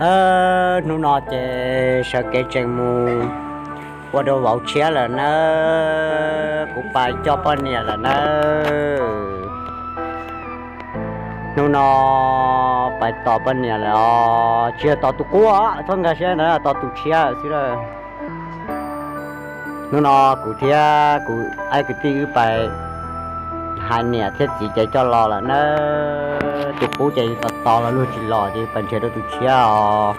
Hnub no ces sawv kev tseem mus ua dua vauv tshiab lawm nawb, kuv pais coj poj niam lawm nawb. Hnub no pais tos poj niam lawm os, tsis yog tos tus qub os, txhob nkag siab ntawd, tos tus tshiab xwb lawm. Hnub no kuv thiab kuv ib kwv tij wb pais hais niam thiab txiv ces coj los lawm nawb. Tus qub ces yus tos tos los luag tsis los ces yus pais nrhiav rau tus tshiab os.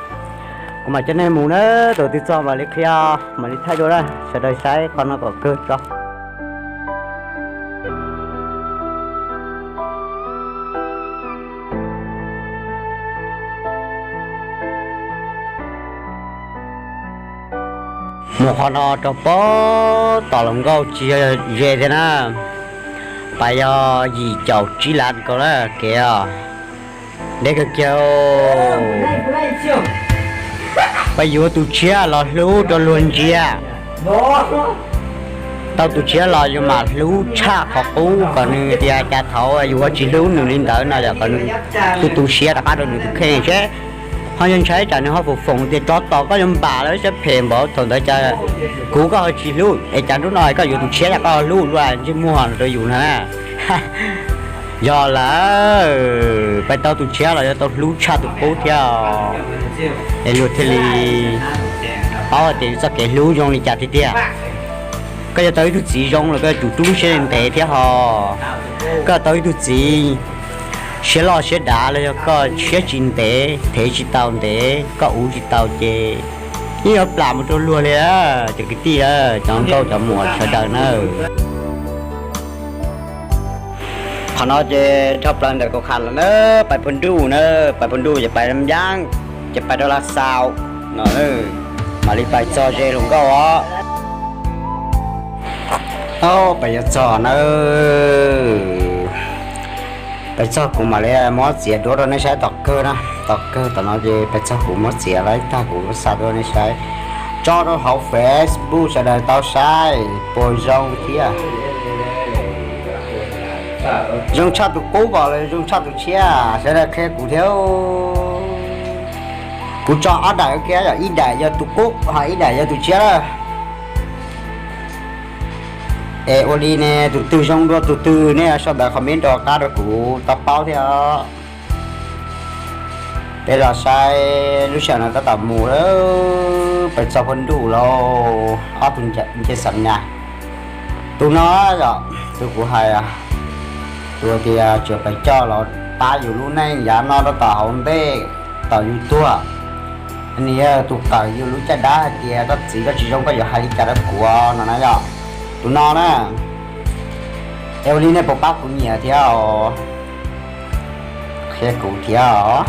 Kuv mam coj nej mus nawb, tus twg txog mam li qhia, mam li thaij dua na, sawv daws saib qhov no kom kawg tso. Mus qhov no rau pem tom hluas nkauj tsis yog ze thiab na, pais yog yim caum tsib lav kaum na kev os. Deb kawg kiag. Peb yuav tus tshiab los hlub rau luag ntsia. Tau tus tshiab los yus mam hlub tshaj qhov qub kom nws tias cas thaum yus ua tsis hlub nws li ntawd no yog kom nws tu tu siab rov qab rau nws tus kheej seb ho yog ntshai tsam nws ho foom foom tias tsov tom koj yuav npam lawm sab phem npaum thaum ntawd cas kuv koj ho tsis hlub es cas hnub no koj yuav tus tshiab yog koj ho hlub luaj ntsej muag rau yus no na. Yog lawm, peb tau tus tshiab los yuav tau hlub tshaj tus qub thiab os. Es luag thiaj li paub hais tias yus txoj kev hlub zoo li cas tiag tiag. Koj yuav tau ib tug txiv zoo los koj yuav tsum rub lub siab ntev thiab hos. Koj tau ib tug txiv siab loj siab dav los yog koj siab tsis ntev, thev tsis tau ntev, koj uv tsis tau ces yeej yuav plam mus rau luag li. Cov kwv tij, cov nkauj cov muam sawv daws na. Qhov no ces dhau plaws ntawm Kaus Kham lawm na, pais Phu Nruj na, pais Phu Nruj ces pais Lam Yaab, ces pais rau Laj Xaus no, mam li pais txog ze hluas nkauj os. Pais yuav txog na, pais txog kuv mam li muab txiav duab rau nej saib tom kawg na, tom kawg tom no ces pais txog kuv muab txiav lawm tag kuv xa tuaj rau nej saib, tso rau hauv Facebook sawv daws tau saib puas zoo thiab. Zoo tshaj tus qub pom los zoo tshaj tus tshiab, sawv daws qhia kuv thiab. Kuv tso ob daim kiag, yog ib daim yog tus qub ho ib daim yog tus tshiab lawm. Es ua li ne, tus twg zoo dua tus twg nej sau ntawv comment rau qab rau kuv tau paub thiab os. Peb los saib lub sij hawm no tab tom mus lawm, pais txog Phu Nruj lauj, ob tug nce xam nyas. Tus no yog tus kuv hais, tus tias tseem pais coj los pab yus lub neej yav no rau tom hauv ntej, tom yus tuag. Nws yog tus qawm yus lub caj dab hais tias koj txiv koj tsis zoo koj yuav hais li cas rau kuv no na yog. Tus no na, es ua li nej puas pab kuv nyiam thiab os? Qhia kuv thiab os.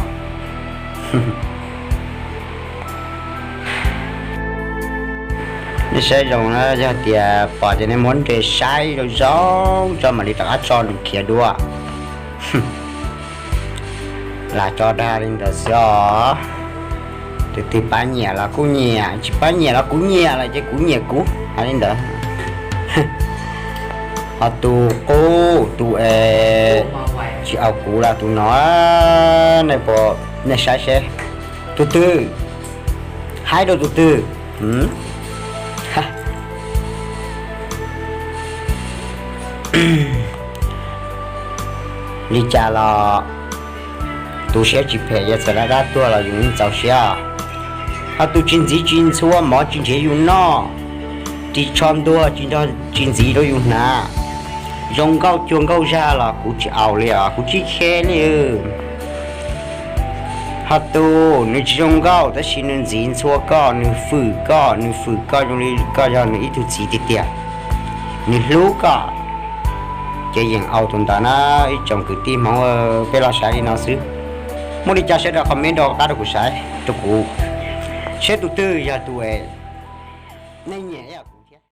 Nej saib zoo na, yog tias pom ces nej muab nres saib zoo zoo tso mam li rov qab tso nws khiav dua. Lam tso dag li ntawd xwb os. Tus twg pab nyiam los kuj nyiam, tsis pab nyiam los kuv nyiam lawm ces kuv nyiam kuv, hais li ntawd. Ho tus qub tus es tsis au kuv los tus no, nej puas, nej saib seb tus twg, haib rau tus twg. Li cas los tu siab tsis phem, yog txawm dab dab tuag los yus yeej txaus siab. Ho tus tsis ntxiv tsis ntxhua, mov tsis nrhiav yus noj, ris tsho ntuag tsis nrog, tsis ntxiv rau yus hnav, zoo nkauj cua nkauj zag los kuv tsis au li os, kuv tsis khe li. Ho tus nws tsis zoo nkauj tab sis nws ntxiv ntxhua koj, nws fwm koj, nws fwm koj zoo li koj yog nws ib tug txiv tiag tiag, nws hlub koj, ces yeem au tus ntawd na. Ib tsoom kwv tij Hmoob, peb los saib li no xwb. Muaj li cas sawv daws comment rau qab rau kuv saib, rau kuv, seb tus twg yog tus es nej nyiam ib yam